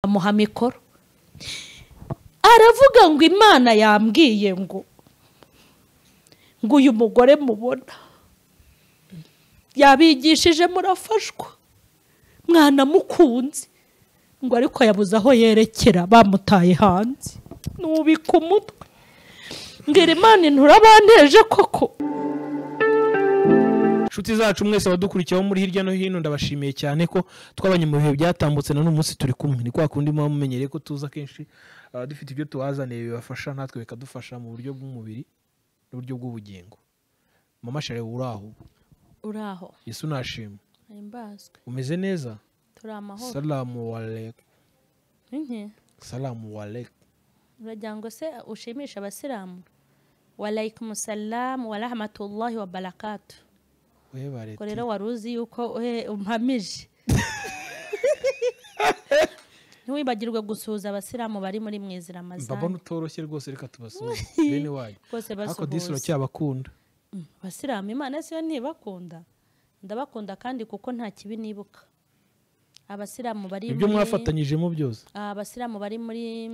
Amuha mikoro aravuga ngo Imana yambwiye ngo uyu mugore mubona yabigishije murafashwa mwana mukunze, ngo ariko yabuze aho yerekera bamutaye hanze nubika umutwe. Ngira Imana inturabanteje koko. Inshuti zacu mwese abadukurikiyeho muri hirya no hino, ndabashimiye cyane ko twabanye mu bihe byatambutse na n'umunsi turi kumwe. Ni kwa kundi muba mumenyereye ko tuza kenshi dufite ibyo tubazaniye bibafasha natwe bikadufasha mu buryo bw'umubiri n'uburyo bw'ubugingo. Mama Share, uraho? Uraho. Yesu nashimwe. Himbazwe. Umeze neza? Turi amahoro. Salamu alaykum. Inki? Salamu alaykum. Uragira ngo se ushimisha abasilamu? Wa alaykum salam wa rahmatullahi wa barakatuh. Ko rero wari uzi yuko umpamije. Ntiwibagirwe gusuhuza abasilamu bari muri mwezi Ramazani. Mbabona utoroshye rwose, reka tubasuhuze bene wanyu. Rwose Ariko disi basuhuze. uracyabakunda. Abasilamu Imana siyo ntibakunda. Ndabakunda kandi kuko nta kibi nibuka. Abasilamu bari Ibyo muri mwafatanyijemo byose. Abasilamu bari muri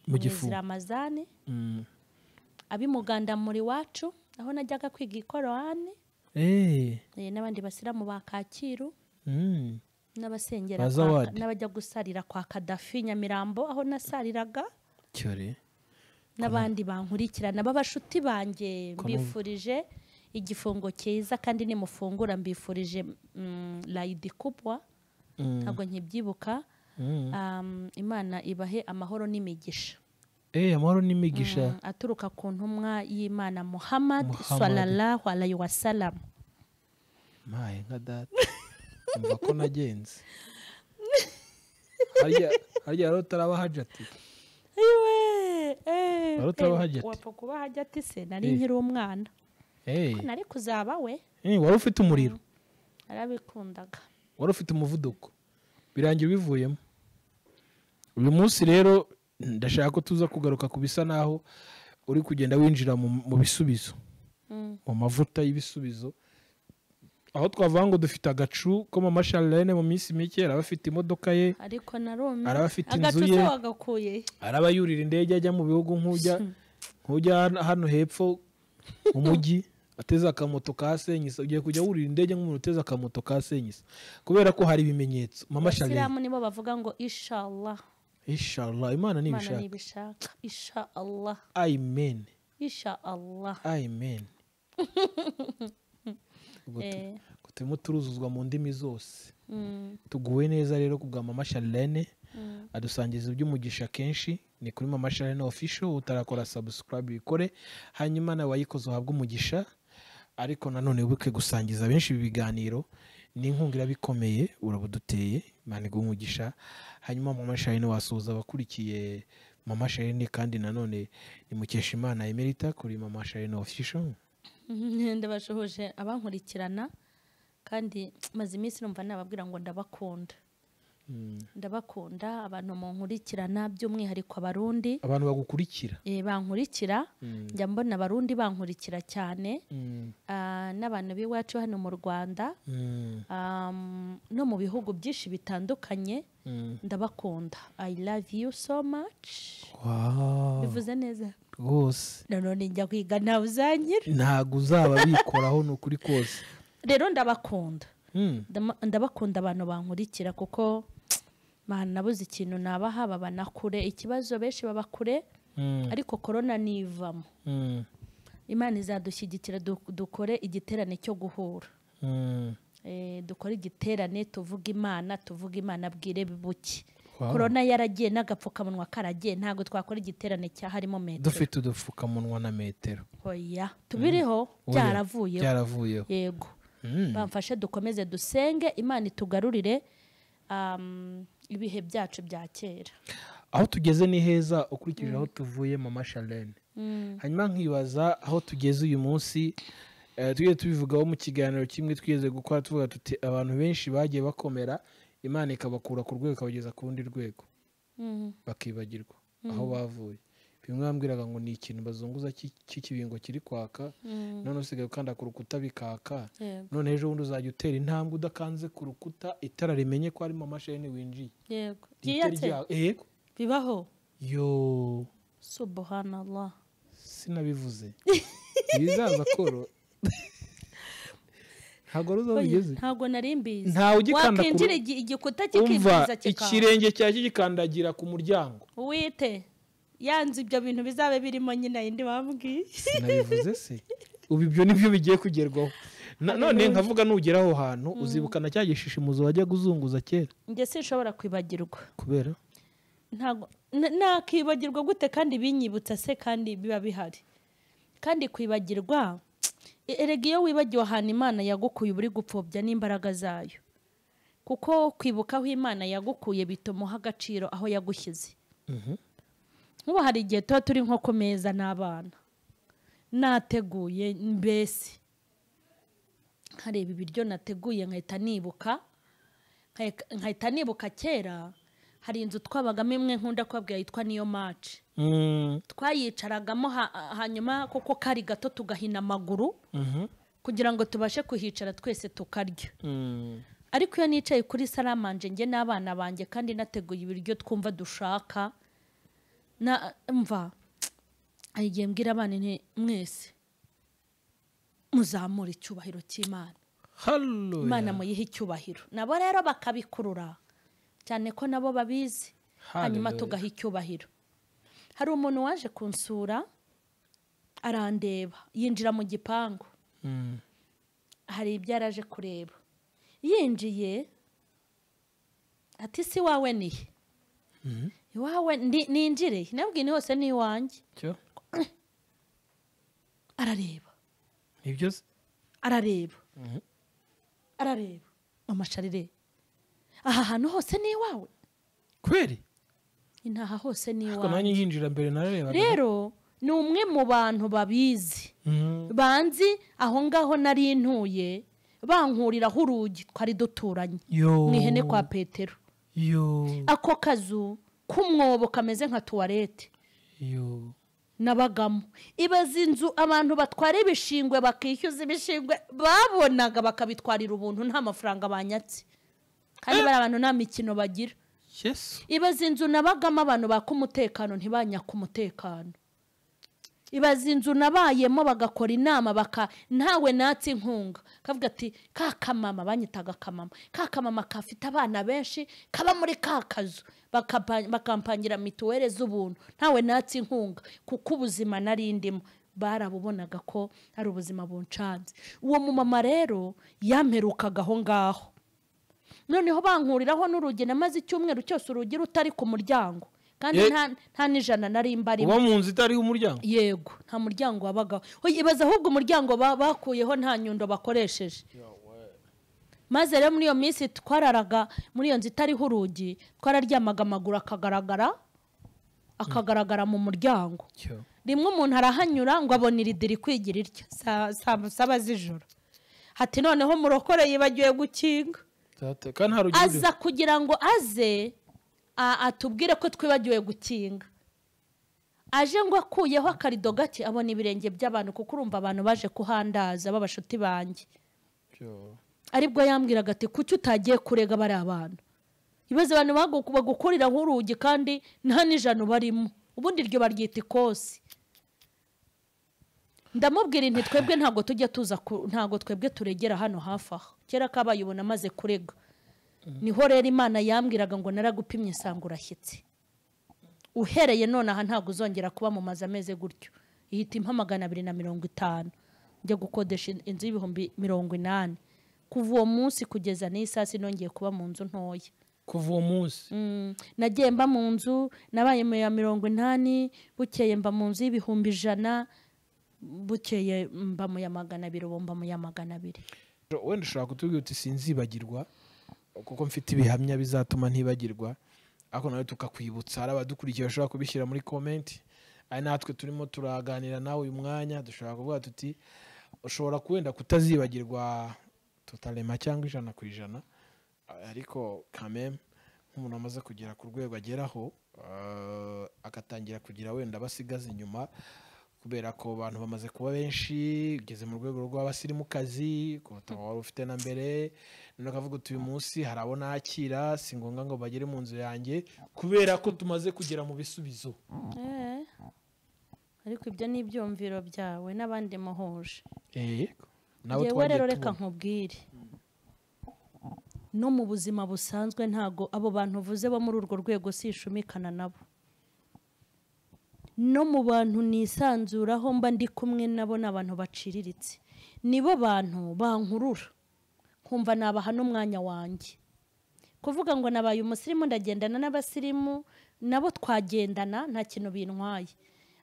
Mu gifu. Ramazani. Abimuganda muri wacu aho najyaga kwiga ikorani. N'abandi basilamu ba Kacyiru. N'abasengera n'abajya gusarira kwa Kadafi Nyamirambo aho nasariraga. Cyore. N'abandi bankurikirana b'abashuti banjye mbifurije igifungo cyiza kandi nimufungura mbifurije Laidi Kubwa. Ntabwo nkibyibuka. Imana ibahe amahoro n'imigisha. Amahoro n'imigisha aturuka ku ntumwa y'Imana Muhammad sallallahu alayhi wasallam. Maye nka data. Umva ko nagenze. Harya rero taraba hajati. Ayiwe. Rero hajati. Wapfa kuba hajati se nari nkiri umwana. Ko nari kuzaba we. Wari ufite umuriro. Arabikundaga. Wari ufite umuvuduko. Birangira bivuyemo. Uyu munsi rero ndashaka ko tuza kugaruka kubisa naho uri kugenda winjira mu bisubizo. Mu mavuta y'ibisubizo. Aho twavuga ngo dufite agacu ko Mama Charlene mu minsi mike araba afite imodoka ye, ariko narume araba afite inzu ye, wagakuye, araba yurira indege ajya mu bihugu nk'ujya hano hepfo mu mujyi ateze akamoto ka Senyisa. Ugiye kujya wurira indege nk'umuntu uteze akamoto ka Senyisa kubera ko hari ibimenyetso. Mama Charlene, abasilamu nibo bavuga ngo inshallah. Inshallah, Imana nibishaka. Inshallah. Amen. Inshallah. Amen. Turimo turuzuzwa mu ndimi zose. Tuguwe neza rero kubwa Mama Charlene. Adusangiza iby'umugisha kenshi. Ni kuri Mama Charlene Official, utarakora subscribe bikore, hanyuma nawe wayikoze uhabwe umugisha. Ariko nanone wibuke gusangiza benshi ibi biganiro, ni inkunga irabikomeye, urabuduteye. Imana iguhe umugisha. Hanyuma Mama Charlene wasuhuza abakurikiye Mama Charlene, kandi nanone ni Mukeshimana Emerita kuri Mama Charlene Official. Ndabashuhuje abankurikirana kandi maze iminsi numva nababwira ngo ndabakunda. Ndabakunda abantu munkurikirana by'umwihariko abarundi. Abantu bagukurikira. Bankurikira. Njya mbona abarundi bankurikira cyane. N'abantu b'iwacu hano mu Rwanda. No mu bihugu byinshi bitandukanye. Ndabakunda. I love you so much. Wow. Bivuze neza. Rwose. None njya kwiga nawe uzanyira. Ntago uzaba bikoraho nukuri kose. Rero ndabakunda. Ndabakunda abantu bankurikira kuko mana nabuze ikintu nabaha babana kure, ikibazo benshi baba kure. Ariko corona nivamo. Imana izadushyigikira dukore igiterane cyo guhura. Dukore igiterane tuvuga Imana bwire buki. Corona yaragiye n'agapfukamunwa karagiye, ntago twakora igiterane cya harimo metero. Dufite udupfukamunwa na metero. Oya, tubiriho byaravuyeho. Byaravuyeho. Yego. Bamfashe dukomeze dusenge Imana itugarurire ibihe byacu bya kera. Aho tugeze ni heza ukurikije aho tuvuye Mama Charlene. Hanyuma nkibaza aho tugeze uyu munsi. Tugiye tubivugaho mu kiganiro kimwe twigeze gukora tuvuga tuti abantu benshi bagiye bakomera Imana ikabakura ku rwego ikabageza ku rundi rwego. Bakibagirwa aho bavuye. Bimwe bambwiraga ngo ni ikintu bazunguza cy'ikibingo kiri kwaka, none usigaye ukanda ku rukuta bikaka. None ejo bundi uzajya utera intambwe udakanze ku rukuta, itara rimenye ko harimo amasheni winjiye. Yego, yego bibaho. Yo, subhanallah, sinabivuze bizaza koro. Ntabwo ruzo bigeze, ntabwo nari mbizi. Ntawe ugikanda ku wakinjira igikuta kikibwiza kikaka, ikirenge cya kigikandagira ku muryango. Wite yanze ibyo bintu bizabe birimo nyina indi bambwiye. Sinabivuze se ubu ibyo nibyo bigiye kugerwaho. None nkavuga nugera aho hantu uzibukana cya gishishimuzo wajya guzunguza kera. Njye sinshobora kwibagirwa. Kubera ntabwo nakibagirwa gute kandi binyibutsa se kandi biba bihari. Kandi kwibagirwa, erega iyo wibagiwe ahantu Imana yagukuye uri gupfobya n'imbaraga zayo. Kuko kwibuka aho Imana yagukuye bituma uha agaciro aho yagushyize. Nkuba hari igihe tuba turi nko ku meza n'abana, nateguye mbese nkareba ibiryo nateguye nkahita nibuka kera hari inzu twabagamo imwe nkunda kubabwira yitwa Niyo Match. Twayicaragamo hanyuma kuko kari gato tugahina amaguru kugira ngo tubashe kuhicara twese tukarya. Ariko iyo nicaye kuri salamanje nge n'abana banjye kandi nateguye ibiryo twumva dushaka, na mva ayigiye mbwira abana nti mwese muzamure icyubahiro cy'Imana. Hallelujah. Imana muyihe icyubahiro. Nabo rero bakabikurura cyane ko nabo babizi, hanyuma tugaha icyubahiro. Hari umuntu waje kunsura arandeba, yinjira mu gipangu. Hari ibyo yaraje kureba. Yinjiye ati si wawe nihe? Iwawe ninjire, nabwiye ni hose ni iwanjye. Arareba. Nibyo se? Arareba. Arareba. Mama Charire, aha hantu hose ni iwawe? Kweri? Intaha hose ni iwawe. Ariko nanjye nkinjira mbere narareba. Rero ni umwe mu bantu babizi. Banzi aho ngaho nari ntuye, bankuriraho urugi twari duturanye. Mu ihene kwa Petero. Yo. Ako kazu k'umwobo kameze nka tuwarete. Yo. Nabagamo. Ibaza inzu abantu batwara ibishingwe bakishyuza ibishingwe babonaga bakabitwarira ubuntu nta mafaranga banyatse. Kandi bari abantu nta mikino bagira. Yes. Ibaza inzu nabagamo abantu baka umutekano ntibanyaka umutekano. Ibaza inzu nabayemo bagakora inama baka ntawe natsi inkunga. Kavuga ati ka kamama banyitaga kamama. Ka kamama kafite abana benshi kaba muri ka kazu bakampangira mituwere z'ubuntu. Ntawe natsi inkunga kuko ubuzima nari ndimo barabubonaga ko ari ubuzima buncanze. Uwo mumama rero yamperukaga aho ngaho. Noneho bankuriraho n'urugi namaze icyumweru cyose urugi rutari ku muryango. Kandi nta n'ijana nari mbarimo. Uba mu nzu itariho umuryango? Yego, nta muryango wabagaho. Ibaza ahubwo umuryango bakuyeho nta nyundo bakoresheje. Maze rero muri iyo minsi twararaga muri iyo nzu itariho urugi, twararyamaga amaguru akagaragara mu muryango. Rimwe umuntu arahanyura ngo abone iridiri kwigira irya saa saba z'ijoro. Ati noneho murokore yibagiwe gukinga. Aza kugira ngo aze atubwire ko twibagiwe gukinga. Aje ngo akuyeho akarido gake abona ibirenge by'abantu kuko urumva abantu baje kuhandaza b'abashuti banjye. Aribwo yambwiraga ati kuki utagiye kurega bari abantu. Ibaze abantu bagukurira nk'urugi kandi nta n'ijana barimo. Ubundi iryo baryita ikosi. Ndamubwira nti twebwe ntabwo tujya tuza ntabwo twebwe turegera hano hafi aho. Kera kabaye ubona amaze kurega. Niho rero Imana yambwiraga ngo naragupimye nsanga urashyitse. Uhereye none aha ntabwo uzongera kuba mu mazu ameze gutyo. Ihita impa 250 njya gukodesha inzu y'ibihumbi 80. Kuva uwo munsi kugeza n'iyi sinongeye kuba mu nzu ntoya. Kuva uwo munsi nagiye mba mu nzu nabaye mu ya 80, bukeye mba mu nzu y'ibihumbi 100, bukeye mba mu ya 200, ubu mba mu ya 200. Wenda ushobora kutubwira uti sinzibagirwa kuko mfite ibihamya bizatuma ntibagirwa, ariko nawe tukakwibutsa. Hari abadukurikiye bashobora kubishyira muri comment, ari natwe turimo turaganira nawe uyu mwanya, dushobora kuvuga tuti ushobora kuwenda kutazibagirwa totalema cyangwa 100%, ariko quand même Nk'umuntu amaze kugera ku rwego ageraho, agatangira kugira wenda basigaza inyuma kubera ko abantu bamaze kuba benshi, ugeze mu rwego rw'abasirimukazi kuruta wari ufite na mbere, none akavuga uti uyu munsi hari abo nakira, si ngombwa ngo bagere mu nzu yanjye kubera ko tumaze kugera mu bisubizo. Ariko ibyo ni ibyumviro byawe n'abandi muhuje. Nawe twagiye rero reka nkubwire, no mu buzima busanzwe ntago abo bantu uvuze bo muri urwo rwego sishumikana nabo. No mu bantu nisanzuraho mba ndi kumwe nabo n'abantu baciriritse, nibo bantu bankurura nkumva nabaha n'umwanya wanjye. Kuvuga ngo nabaye umusirimu ndagendana n'abasirimu nabo twagendana nta kintu bintwaye,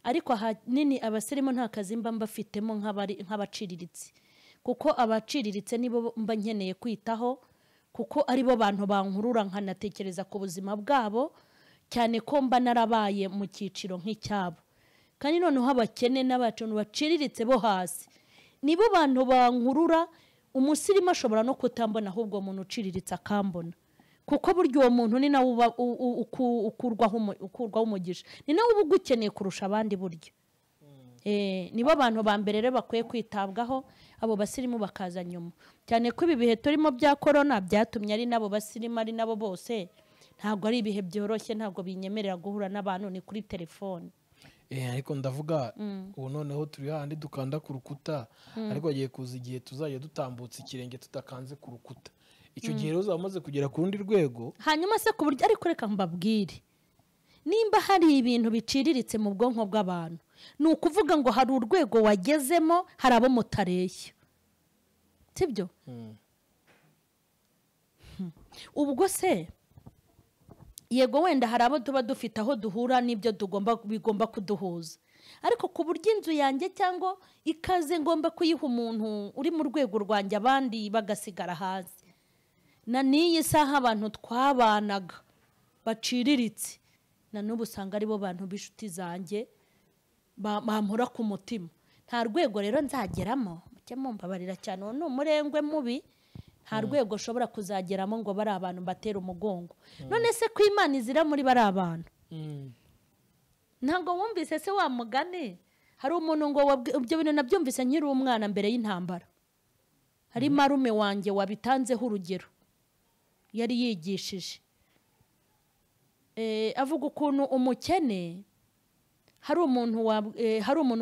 ariko ahanini abasirimu nta kazi mba mbafitemo nk'abaciriritse, kuko abaciriritse nibo mba nkeneye kwitaho, kuko aribo bantu bankurura nkanatekereza ku buzima bwabo, cyane ko mba narabaye mu cyiciro nk'icyabo. Kandi noneho abakene n'abantu baciriritse bo hasi nibo bantu bankurura. Umusirimu ashobora no kutambona, ahubwo umuntu uciriritse akambona, kuko buryo uwo muntu ni nawe ukurwaho umugisha, ni nawe uba ugukeneye kurusha abandi buryo. Nibo bantu ba mbere rero bakwiye kwitabwaho, abo basirimu bakaza nyuma. Cyane ko ibi bihe turimo bya corona byatumye ari nabo basirimu ari nabo bose, ntabwo ari ibihe byoroshye, ntabwo binyemerera guhura n'abantu ni kuri telefone. Ariko ndavuga ubu noneho turi handi dukanda ku rukuta, ariko agiye kuza igihe tuzajya dutambutsa ikirenge tutakanze ku rukuta. Icyo gihe rero uzamaze kugera ku rundi rwego. Hanyuma se ku buryo, ariko reka mbabwire, nimba hari ibintu biciriritse mu bwonko bw'abantu, ni ukuvuga ngo hari urwego wagezemo, hari abo mutareshya, sibyo? Ubwo se yego wenda hari abo tuba dufite aho duhura n'ibyo tugomba bigomba kuduhuza, ariko ku buryo inzu yanjye cyangwa ikaze ngomba kuyiha umuntu uri mu rwego rwanjye abandi bagasigara hasi. Na n'iyi saha abantu twabanaga baciriritse, na n'ubu usanga aribo bantu b'inshuti zanjye bampora ku mutima. Nta rwego rero nzageramo, mujye mumbabarira cyane, uwo ni umurengwe mubi. Nta rwego ushobora kuzageramo ngo bari abantu batera umugongo. None se ko Imana izira muri bari abantu? Ntabwo wumvise se wa mugani? Hari umuntu ngo ibyo bintu nabyumvise nkiri umwana mbere y'intambara. Hari marume wanjye wabitanzeho urugero, yari yigishije avuga ukuntu umukene, hari umuntu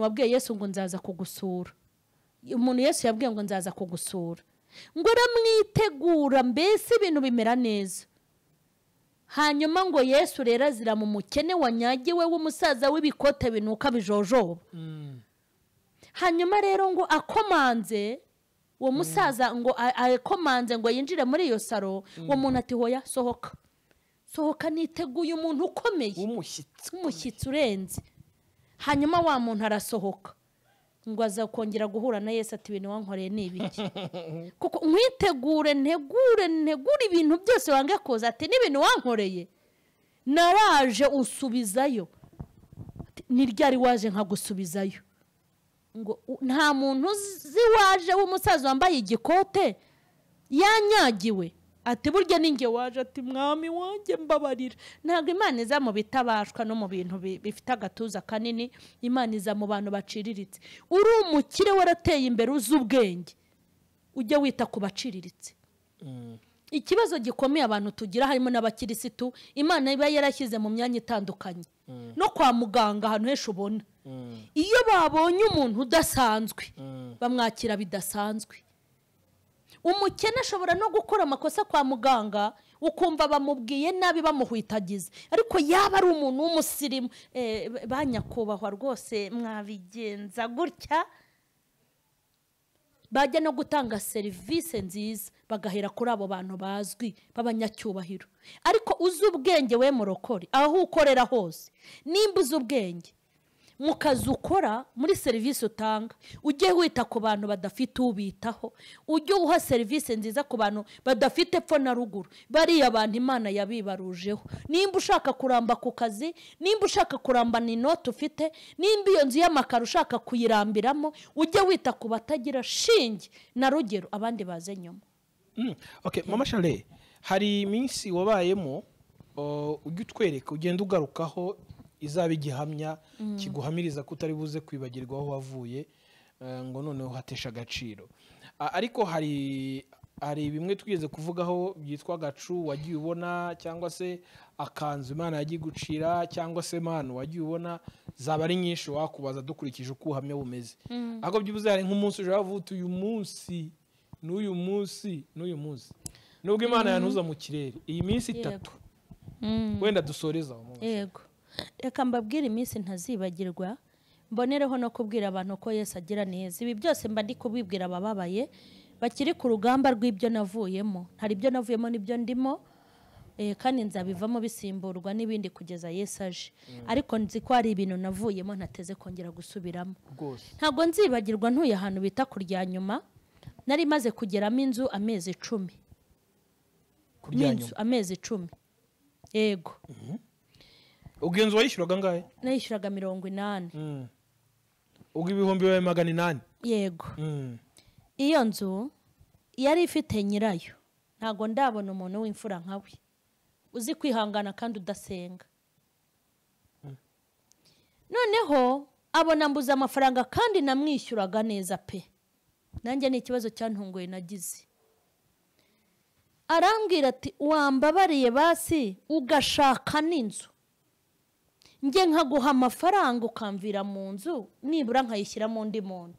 wabwiye Yesu ngo nzaza kugusura. Umuntu Yesu yabwiye ngo nzaza kugusura, ngo aramwitegura mbese ibintu bimera neza. Hanyuma ngo Yesu rero azira mu mukene wanyagiwe w'umusaza w'ibikote binuka bijojoba. Hanyuma rero ngo akomanze uwo musaza, ngo akomanze ngo yinjire muri iyo saro, uwo muntu ati hoya sohoka, sohoka niteguye umuntu ukomeye w'umushyitsi urenze. Hanyuma wa muntu arasohoka, ngo aza kongera guhura na Yesu ati ibintu wankoreye ni ibiki? Kuko nkwitegure ntegure ntegure ibintu byose wange koza, ati n'ibintu wankoreye naraje usubizayo, ni ryari waje nkagusubizayo? Ngo nta muntu uzi waje w'umusaza wambaye igikote yanyagiwe, ati burya ninjye waje, ati mwami wanjye mbabarira. Ntabwo Imana iza mu bitabashwa no mu bintu bifite agatuza kanini, Imana iza mu bantu baciriritse. Uri umukire warateye imbere uzi ubwenge, ujye wita ku baciriritse. Ikibazo gikomeye abantu tugira harimo n'abakirisitu, Imana iba yarashyize mu myanya itandukanye. No kwa muganga ahantu henshi ubona, iyo babonye umuntu udasanzwe bamwakira bidasanzwe. Umukene ashobora no gukora amakosa kwa muganga ukumva bamubwiye nabi bamuhwitagiza, ariko yaba ari umuntu w'umusirimu, banyakubahwa rwose mwabigenza gutya, bajya no gutanga serivisi nziza bagahera kuri abo bantu bazwi b'abanyacyubahiro. Ariko uzi ubwenge we murokore, aho ukorera hose, nimba uzi ubwenge mu kazi ukora, muri serivisi utanga, ujye wita ku bantu badafite ubitaho, ujye uha serivisi nziza ku bantu badafite epfo na ruguru, bariya abantu Imana yabibarujeho. Nimba ushaka kuramba ku kazi, nimba ushaka kurambana inoti ufite, nimba iyo nzu y'amakaro ushaka kuyirambiramo, ujye wita ku batagira shinge na rugero, abandi baze nyuma. Okay, Mama Charlene, hari iminsi wabayemo Ujye utwereka, ugenda ugarukaho, izaba igihamya kiguhamiriza ko utari buze kwibagirwa aho wavuye, ngo noneho hatesha agaciro. Ariko hari bimwe twigeze kuvugaho byitwa gacu wagiye ubona, cyangwa se akanzu Imana yagiye gucira, cyangwa se manu wagiye ubona, zaba ari nyinshi wakubaza dukurikije uko ubuhamya bumeze. Ahubwo byibuze hari nk'umunsi uje wavuga uyu munsi n'uyu munsi n'uyu munsi, nubwo Imana yantuza mu kirere iyi minsi itatu wenda dusoreza. Yego, reka mbabwire iminsi ntazibagirwa, mbonereho no kubwira abantu ko Yesu agira neza. Ibi byose mba ndi kubibwira abababaye bakiri ku rugamba rw'ibyo navuyemo. Hari ibyo navuyemo n'ibyo ndimo, kandi nzabivamo bisimburwa n'ibindi kugeza Yesu aje. Ariko nzi ko hari ibintu navuyemo ntateze kongera gusubiramo. Ntabwo nzibagirwa ntuye ahantu bita kurya nyuma, nari maze kugeramo inzu amezi 10. Kurya nyuma amezi 10. Yego. Ubwo inzu wayishyuraga angahe? Nayishyuraga 80. Ubwo 2800. Yego. Iyo nzu yari ifite nyirayo. Ntago ndabona umuntu w'imfura nkawe uzi kwihangana kandi udasenga. Noneho abona mbuza amafaranga kandi namwishyuraga neza pe. Nanjye ni ikibazo cyantunguye nagize. Arambwira ati wambabariye basi ugashaka n'inzu, njye nkaguha amafaranga ukamvira mu nzu, nibura nkayishyiramo undi muntu.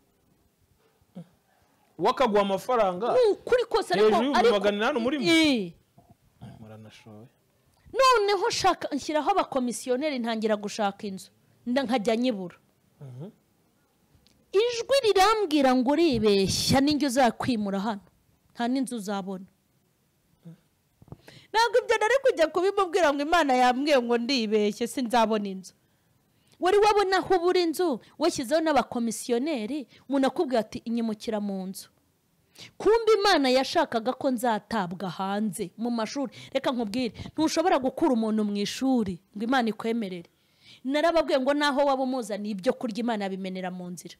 Wakaguha amafaranga kuri kose, ariko 800 muri mwe muranashoye. Noneho shaka nshyiraho abakomisiyoneri, ntangira gushaka inzu nkajya nyibura. Ijwi rirambwira ngo uribeshya, n'injye uzakwimura hano nta n'inzu uzabona. Ntabwo ibyo nari kujya kubimubwira ngo Imana yambwiye ngo ndibeshye sinzabona inzu. Wari wabona aho ubura inzu, washyizeho n'abakomisiyoneri, umuntu akubwira ati inyimukira mu nzu. Kumbe Imana yashakaga ko nzatabwa hanze mu mashuri. Reka nkubwire, ntushobora gukura umuntu mu ishuri ngo Imana ikwemerere. Narababwiye ngo naho waba umuzaniye ibyo kurya Imana yabimenera mu nzira.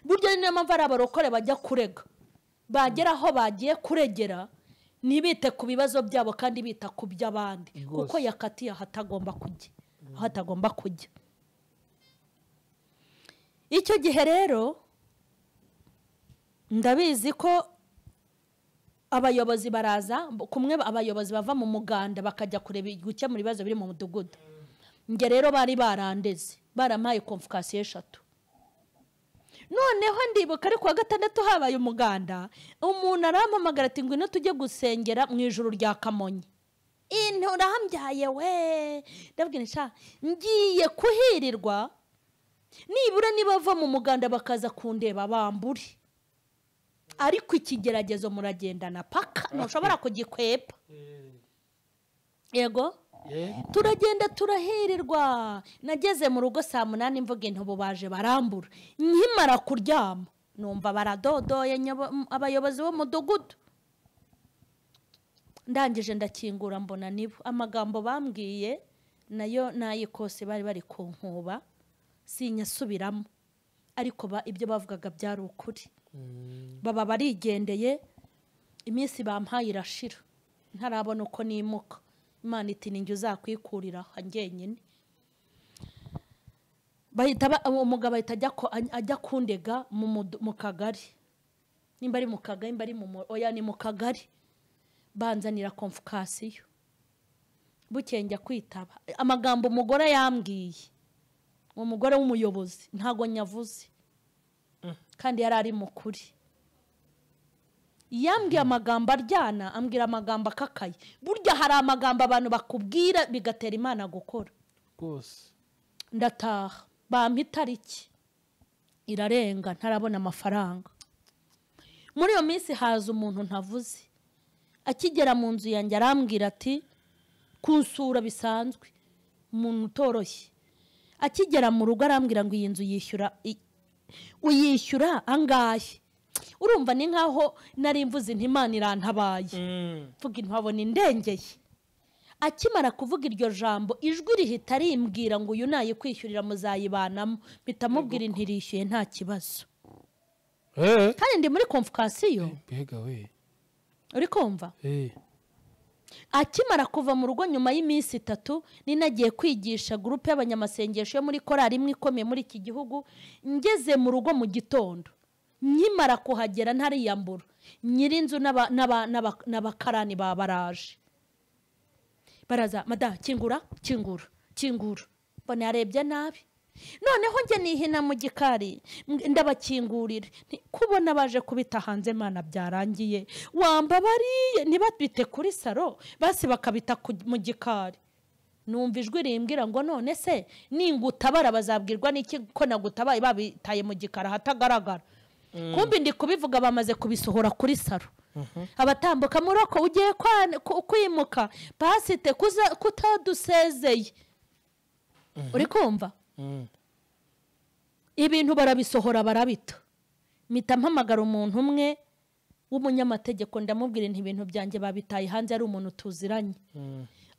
Burya niyo mpamvu ari abarokore bajya kurega, bagera aho bagiye kuregera ntibite ku bibazo byabo kandi bita ku by'abandi, kuko yakatiye ahatagomba kujya, ahatagomba kujya. Icyo gihe rero ndabizi ko abayobozi baraza kumwe, abayobozi bava mu muganda bakajya kureba gukemura ibibazo biri mu mudugudu. Nge rero bari barandeze, barampaye convocation 3. Noneho ndibuka ari kuwa gatandatu habaye umuganda, umuntu arampamagara ati ngwino tujye gusengera mu ijuru rya Kamonyi. Urambyaye we, ndabwira sha ngiye kuhirirwa, nibura nibava mu muganda bakaza kundeba bambure. Ariko ikigeragezo muragendana paka, ntushobora kugikwepa. Yego. Turagenda turahirirwa. Nageze mu rugo saa 8 mvuga intubu baje barambura. Nkimara kuryama numva baradodoye abayobozi b'umudugudu. Ndangije ndakingura mbona nibo. Amagambo bambwiye nayo nayikose bari bari kunkuba, sinyasubiramo. Ariko ibyo bavugaga byari ukuri. Baba barigendeye, iminsi bampaye irashira ntarabona uko nimuka. Imana iti ninjye uzakwikurira njyenyine. Bahita umugabo ahita ajya kundega mu kagari, nimba ari mu kagari, nimba ari mu oya ni mu kagari. Banzanira convocation, bukeye njya kwitaba. Amagambo umugore yambwiye, umugore w'umuyobozi, ntago nyavuze kandi yari ari mukuri. Yambwiye amagambo aryana, ambwira amagambo akakaye. Burya hari amagambo abantu bakubwira bigatera Imana gukora. Rwose. Ndataha, bampa itariki irarenga ntarabona amafaranga. Muri iyo minsi haza umuntu ntavuze, akigera mu nzu yanjye arambwira ati kunsura bisanzwe, umuntu utoroshye. Akigera mu rugo arambwira ngo iyi nzu yishyura, uyishyura angahe? Urumva ni nkaho nari mvuze nti Imana irantabaye, mvuga intabona indengeye. Akimara kuvuga iryo jambo ijwi rihita rimbwira ngo uyu nayikwishyurira muzayibanamo. Mpita mubwira ntirishyuye nta kibazo. Kandi ndi muri convocation. Mbega we, uri kumva? Akimara kuva mu rugo nyuma y'iminsi 3 ninagiye kwigisha groupe y'abanyamasengesho yo muri korali imwe ikomeye muri iki gihugu. Ngeze mu rugo mu gitondo nkimara kuhagera ntariyambura, nyirinzu n'abakarani babaraje baraza, mada kingura kingura kingura. Mbona yarebye nabi, noneho njye nihina mu gikari ndabakingurira. Kubona baje kubita hanze Mana byarangiye, wambabariye ntibabite kuri saro basi bakabita mu gikari. Numva ijwi rimbwira ngo none se ningutabara bazabwirwa n'iki ko nagutabaye babitaye mu gikari hatagaragara. Kumbi ndi kubivuga bamaze kubisohora kuri saro. Abatambuka muroko ugiye kwimuka pasite kutadusezeye. Uri kumva? Ibintu barabisohora barabita. Mpita mpamagara umuntu umwe w'umunyamategeko ndamubwira nti ibintu byanjye babitaye hanze, ari umuntu tuziranye.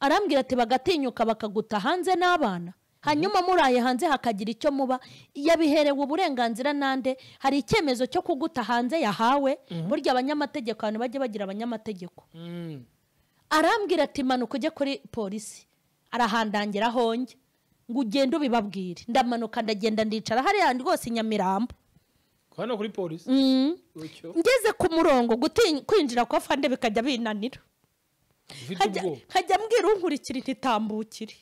Arambwira ati bagatinyuka bakaguta hanze n'abana, hanyuma muraye hanze hakagira icyo muba. Yabiherewe uburenganzira nande? Hari icyemezo cyo kuguta hanze yahawe. Burya abanyamategeko abantu bajye bagira abanyamategeko. Arambwira ati manuka ujye kuri polisi. Arahandangira honge ngo ugende ubibabwire. Ndamanuka ndagenda ndicara hariya rwose Nyamirambo hano kuri polisi. Ngeze ku murongo kwinjira kwa fande bikajya binanira, nkajya mbwira unkurikira ntitambukire.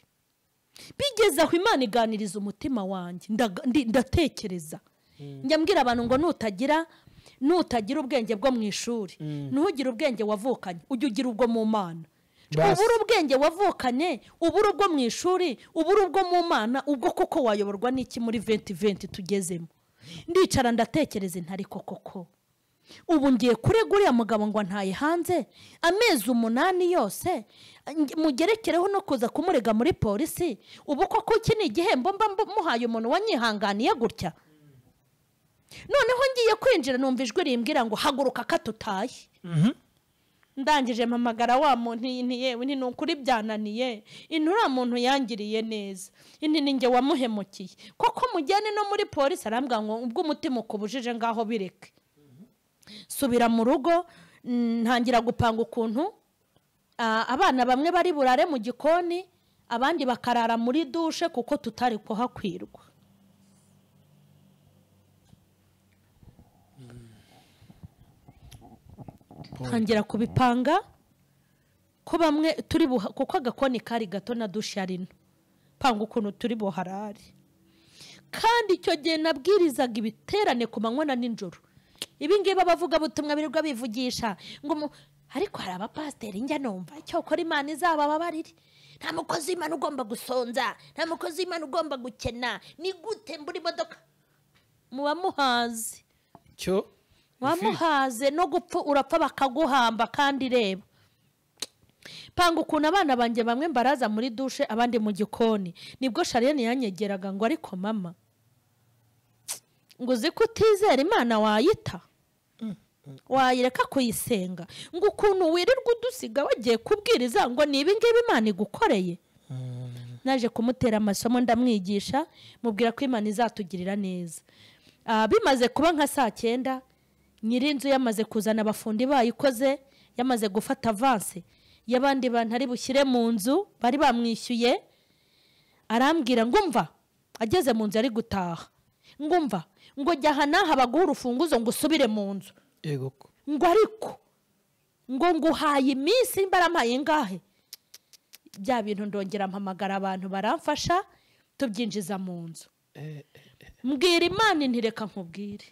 Bigeze aho Imana iganiriza umutima wanjye, ndatekereza. Njya mbwira abantu ngo nutagira ubwenge bwo mu ishuri, ntugire ubwenge wavukanye, ujye ugira ubwo mu Mana. Ubura ubwenge wavukanye, ubura ubwo mu ishuri, ubura ubwo mu Mana, ubwo koko wayoborwa n'iki muri 2020 tugezemo? Ndicara ndatekereza ntari koko ubu ngiye kurega uriya mugabo ngo ntaye hanze amezi 8 yose, mugerekereho no kuza kumurega muri polisi. Ubu koko iki ni igihembo mba muhaye umuntu wanyihanganiye gutya? Noneho ngiye kwinjira numva ijwi rimbwira ngo haguruka katutaye. Ndangije mpamagara wa muntu nti yewe nti nukuri byananiye, intura muntu yangiriye neza, inti ninjye wamuhemukiye koko mujyane no muri polisi. Arambwira ngo ubwo umutima ukubujije ngaho bireke. Subira mu rugo ntangira gupanga ukuntu abana bamwe bari burare mu gikoni, abandi bakarara muri dushe kuko tutari kuhakwirwa. Ntangira kubipanga ko bamwe turi kuko agakoni kari gato na dushe ari no panga ukuntu turi buharare. Kandi icyo gihe nabwirizaga ibiterane ku manywa na nijoro. Ibi ngibi abavuga butumwa birirwa bivugisha ngo ariko hari abapasiteri njya numva cyokora Imana izabababarire, nta mukozi w'Imana ugomba gusonza, nta mukozi w'Imana ugomba gukena, ni gute mbura imodoka? Muba muhazi cyo wamuhaze no gupfa urapfa bakaguhamba. Kandi reba panga ukuntu abana banjye bamwe mbaraza muri dushe abandi mu gikoni. Nibwo Charlene yanyegeraga ngo ariko mama ngo uzi ko utizera Imana wayita wayireka kuyisenga, ngo ukuntu wirirwa udusiga wagiye kubwiriza ngo ni ibi ngibi Imana igukoreye. Naje kumutera amasomo ndamwigisha, mubwira ko Imana izatugirira neza. Bimaze kuba nka saa 9 nyirinzu yamaze kuzana abafundi bayikoze, yamaze gufata avance y'abandi bantu ari bushyire mu nzu bari bamwishyuye. Arambwira ngo umva, ageze mu nzu ari gutaha, ngo umva ngo jya aha n'aha baguhe urufunguzo ngo usubire mu nzu. Yego ngo ariko ngo nguhaye iminsi mbarampaye ingahe. Bya bintu ndongera mpamagara abantu baramfasha tubyinjiza mu nzu. Mbwira Imana ntireka nkubwire,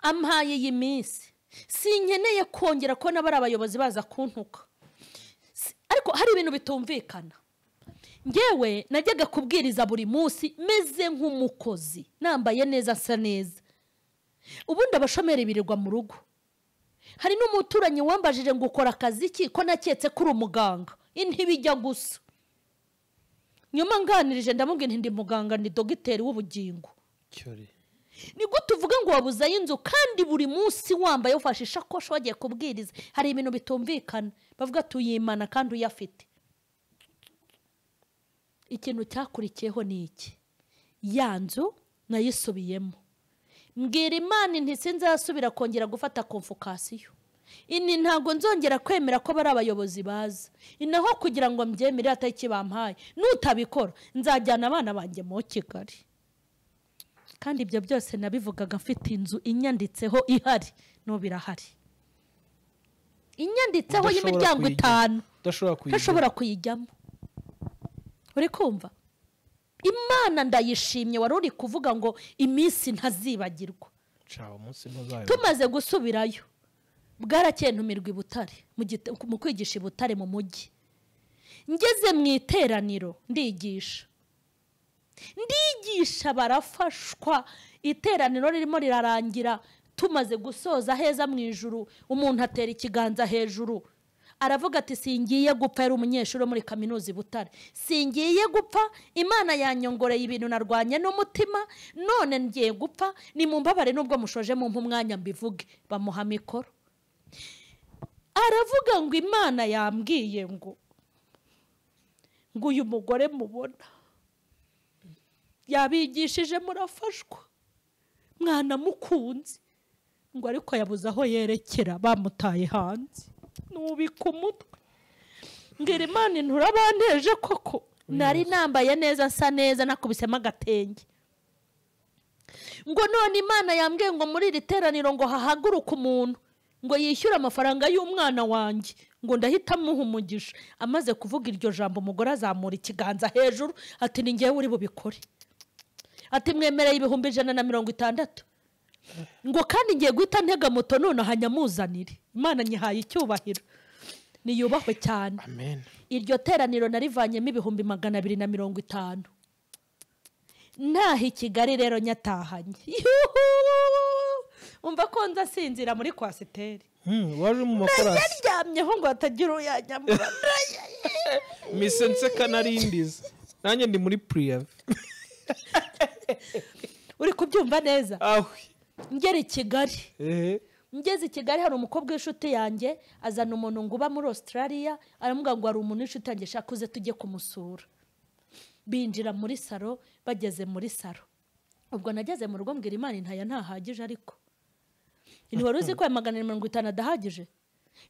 ampaye iyi minsi sinkeneye kongera kubona bari abayobozi baza kuntuka. Ariko hari ibintu bitumvikana. Ngewe najyaga kubwiriza buri munsi meze nk'umukozi, nambaye neza asa neza. Ubundi abashomeri birirwa mu rugo. Hari n'umuturanyi wambajije ngo ukora akazi ki ko naketse kuri umuganga, intibijya gusa. Nyuma nganirije ndamubwira nti ndi muganga, ni dogiteri w'ubugingo. Ni gute uvuga ngo wabuzayo inzu kandi buri munsi wambaye ufashe ishakoshi wagiye kubwiriza? Hari ibintu bitumvikana. Bavuga tuyimana kandi uyafite. Ikintu cyakurikiyeho ni iki? Ya nzu nayisubiyemo. Mbwira Imana nti sinzasubira kongera gufata konfokasiyo. Ini ntabwo nzongera kwemera ko bari abayobozi baza. Inaho kugira ngo mbyemere atari bampaye, nutabikora nzajyana abana banjye mu Kigali. Kandi ibyo byose nabivugaga mfite inzu inyanditseho ihari, no birahari. Inyanditseho y'imiryango 5 udashobora kuyijyamo. Uri kumva? Imana ndayishimye wari uri kuvuga ngo iminsi ntazibagirwa. Tumaze gusubirayo bwarakeye ntumirwa i Butare mu kwigisha i Butare mu mujyi. Ngeze mu iteraniro ndigisha barafashwa. Iteraniro ririmo rirarangira, tumaze gusoza heza mu ijuru, umuntu atera ikiganza hejuru aravuga ati singiye gupfa. Yari umunyeshuri wo muri kaminuza i Butare. Singiye gupfa, Imana yanyongoreye ibintu narwanye n'umutima, none ngiye gupfa, nimumbabare nubwo mushoje mumpa umwanya mbivuge. Bamuha mikoro aravuga ngo Imana yambwiye ngo uyu mugore mubona yabigishije murafashwa, mwana mukunzi, ngo ariko yabuze aho yerekera, bamutaye hanze. Nubika umutwe ngira Imana nturabanteje koko. Nari nambaye neza nsa neza nakubisemo agatenge. Ngo none Imana yambwiye ngo muri iri teraniro ngo hahaguruke umuntu ngo yishyure amafaranga y'umwana wanjye, ngo ndahita amuha umugisha. Amaze kuvuga iryo jambo umugore azamura ikiganza hejuru ati ni ngewe uri bubikore. Ati mwemereye 160,000 ngo kandi ngiye guhita ntega moto none hanyamuzanire. Imana nyihaye icyubahiro, niyubahwe cyane. Amen. Iryo teraniro narivanyemo 250,000. Ntaha i Kigali rero nyatahanye. Umva ko nza sinzira muri kwasiteri. Wari mu makorasi. Yaryamyeho ngo hatagira uyanyamura. Mise nseka narindiza. Nanjye ndi muri prive. Uri kubyumva neza? Ngera i Kigali. Ngeze i Kigali hari umukobwa w'inshuti yanjye azana umuntu ngo uba muri Australia, aramubwira ngo hari umuntu w'inshuti yanjye shaka uze tujye kumusura. Binjira muri saro, bageze muri saro. Ubwo nageze mu rugo mbwira Imana intaya ntahagije, ariko ini wari uzi ko aya 450 adahagije?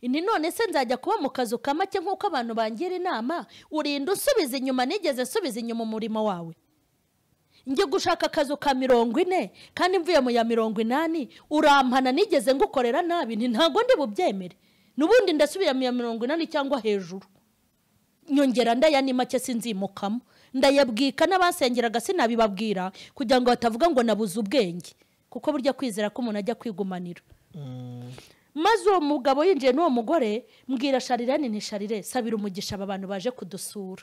Ini none se nzajya kuba mu kazu ka make nk'uko abantu bangira inama, urinda usubiza inyuma, nigeze nsubiza inyuma umurimo wawe. Njye gushaka akazu ka 40 kandi mvuye mu ya 80, urampana nigeze ngukorera nabi, nti ntago ndi bubyemere. Nubundi ndasubira mu ya 80 cyangwa hejuru. Nyongera ndaya ni make sinzimukamo. Ndayabwika n'abasengeraga sinabibabwira kugira ngo batavuga ngo nabuze ubwenge, kuko burya kwizera ko umuntu ajya kwigumanira. Maze uwo mugabo yinjiye n'uwo mugore, mbwira Sharirene nti Sharire sabira umugisha aba bantu baje kudusura.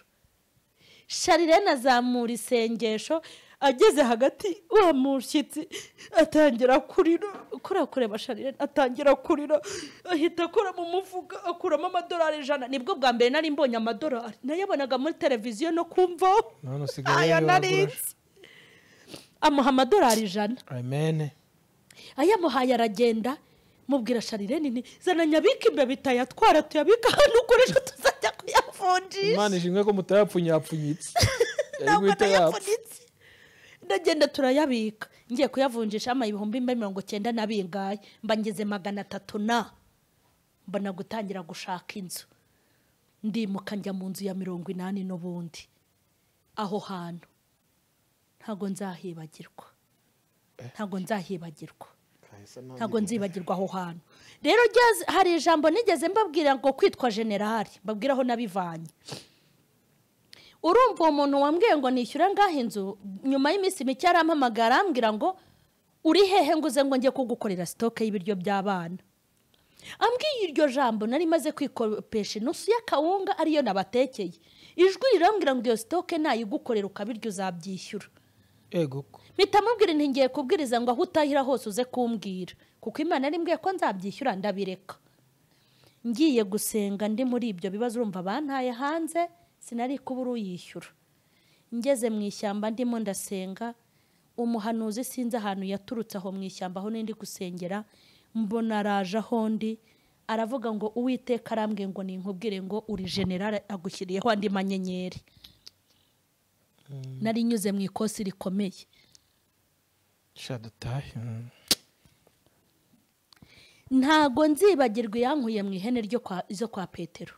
Sharirene azamura isengesho, ageze hagati uwo mushyitsi atangira kurira, kuriya kureba Sharirene atangira kurira, ahita akora mu mufuka akuramo $100. Nibwo bwa mbere nari mbonye amadolari, nayabonaga muri televiziyo no kumva ayo narinzi. Amuha $100. Amen. Ayamuhaye aragenda. Mubwira Sharirene nti zana nyabika imbeba itayatwara tuyabika hano ukoresha tuzajya kuyavunjisha. Imana ishimwe ko mutayapfunyapfunyitse. Yari ndagenda turayabika, ngiye kuyavunjisha ama 90,000 na bingahe, mba ngeze 300 na mbona gutangira gushaka inzu. Ndimuka njya mu nzu ya 80 n'ubundi. Aho hantu ntago nzahibagirwa. Ntago nzahibagirwa. Ntago nzibagirwa aho hantu. Rero hari ijambo nigeze mbabwira ngo kwitwa generali, mbabwira aho nabivanye. Urumva umuntu wambwiye ngo nishyura ngaho inzu, nyuma y'iminsi mike arampamagara arambwira ngo uri hehe nguze ngo njye kugukorera stoke y'ibiryo by'abana. Ambwiye iryo jambo nari maze kwikopesha inusu y'akawunga ariyo nabatekeye. Ijwi rirambwira ngo iyo stoke nayigukorera ukabiryo uzabyishyura. Ego. Mpita mubwira nti ngiye kubwiriza ngo aho utahira hose uze kumbwira, kuko Imana yarimbwiye ko nzabyishyura ndabireka. Ngiye gusenga ndi muri ibyo bibazo, urumva bantaye hanze sinari kubura uyishyura. Ngeze mu ishyamba ndimo ndasenga, umuhanuzi sinzi ahantu yaturutse aho mu ishyamba aho nindi gusengera, mbona araje aho ndi aravuga ngo Uwiteka arambwiye ngo ninkubwire ngo uri general agushyiriyeho andi manyenyeri. Nari nyuze mu ikosi rikomeye. Ntago nzibagirwa iyankuye mu ihene ryo kwa zo kwa Petero.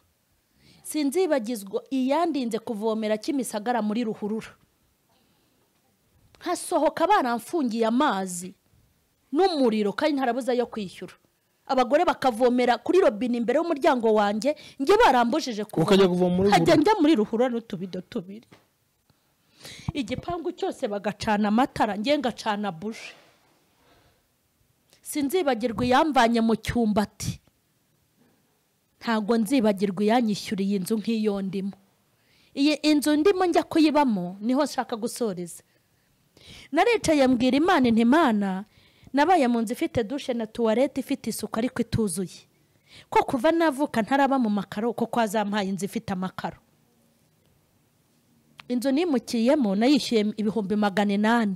Sinzibagizwa iyandinze kuvomera Kimisagara muri ruhurura. Hasohoka baramfungiye amazi n'umuriro kandi ntarabuza yo kwishyura. Abagore bakavomera kuri robine imbere y'umuryango wanjye, nge barambujije ukajya kuvoma muri hajya njya muri ruhurura n'utubido tubiri. Igipangu cyose bagacana amatara, nge ngacana buje. Sinzibagirwa iyamvanye mu cyumbati. Ntago nzibagirwa iyanyishyuriye inzu nk'iyo ndimo. Iyi inzu ndimo njya kuyibamo niho nshaka gusoreza. Naricaye mbwira Imana nti Imana, nabaye mu nzu ifite dushe na tuwarete ifite isuku ariko ituzuye. Ko kuva navuka ntaraba mu makaro, ko kwazampaye inzu ifite amakaro. Inzu nimukiyemo nayishyuye 800,000.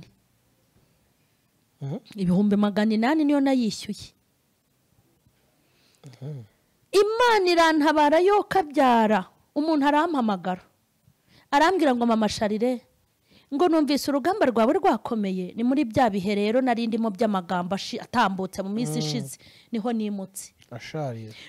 800,000 niyo nayishyuye. Imana irantabara yo kabyara. Umuntu arampamagara arambwira ngo mama Sharire, ngo numvise urugamba rwawe rwakomeye. Ni muri bya bihe rero nari ndimo by'amagambo atambutse mu minsi ishize, niho nimutse.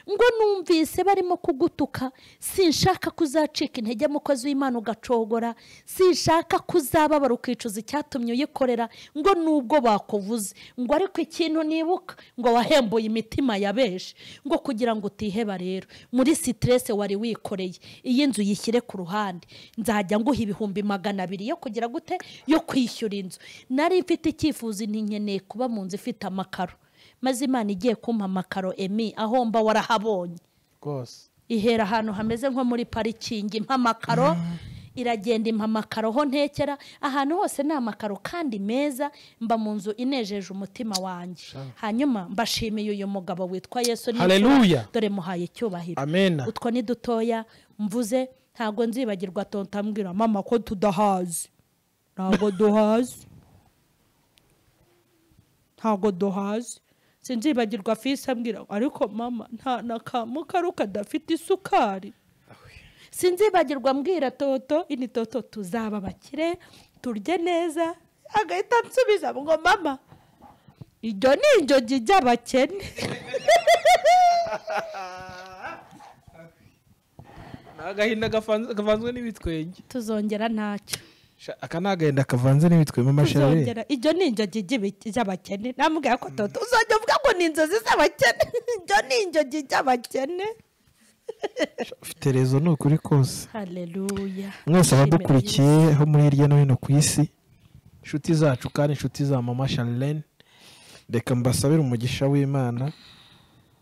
Ngo numvise barimo kugutuka, sinshaka kuzacika intege mukozi w'Imana ugacogora, sinshaka kuzababara ukicuza icyatumye uyikorera, ngo nubwo bakuvuze, ngo ariko ikintu nibuka ngo wahembuye imitima ya benshi, ngo kugira ngo utiheba rero muri stress wari wikoreye, iyi nzu yishyire ku ruhande, nzajya nguha 200,000 yo kugira gute yo kwishyura inzu. Nari mfite icyifuzo ntinkeneye kuba mu nzu ifite amakaro. Maze Imana igiye kumpa amakaro emi aho mba warahabonye rwose, ihera ahantu hameze nko muri parikingi impa amakaro, iragenda impa amakaro ho ntekera, ahantu hose ni amakaro kandi meza, mba mu nzu inejeje umutima wanjye. Hanyuma mbashimiye uyu mugabo witwa Yesu, haleluya, dore muhaye icyubahiro. Amen. Utwo ni dutoya mvuze, ntago nzibagirwa tontambwira mama ko tudahazi. Ntago duhazi. Ntago duhazi. Sinzibagirwa fisi ambwira ariko mama nta nakamukaru kadafite isukari. Sinzibagirwa mbwira toto ini toto tuzaba bakire turye neza, agahita nsubiza ngo mama ibyo ni injogi by'abakene. Agahinda kavanzwe n'ibitwenge. Tuzongera ntacyo. Aka nagenda kavanze n'ibitwe mama Sharire. Ibyo ni injogi by'abakene. Namubwira ko toto uzajya uvuga ngo ni inzozi z'abakene. Ibyo ni injogi by'abakene. Ufite rezo ni ukuri kose. Haleluya. Mwese abadukurikiye ho muri hirya no hino ku isi, inshuti zacu kandi inshuti za mama Charlene, reka mbasabire umugisha w'Imana.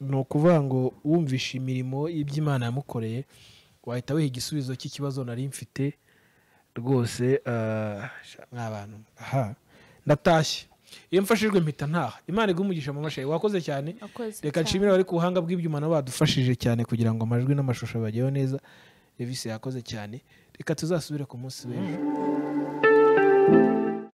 Ni ukuvuga ngo wumvishe imirimo y'iby'Imana yamukoreye, wahita wiha igisubizo cy'ikibazo nari mfite rwose. Nk'abantu aha ndatashye, iyo mfashijwe mpita ntaha. Imana iguhe umugisha mama Sharire, wakoze cyane. Reka nshimire abari ku buhanga bw'ibyuma nabo badufashije cyane kugira ngo amajwi n'amashusho bageho neza. Revisi yakoze cyane. Reka tuzasubire ku munsi w'ejo.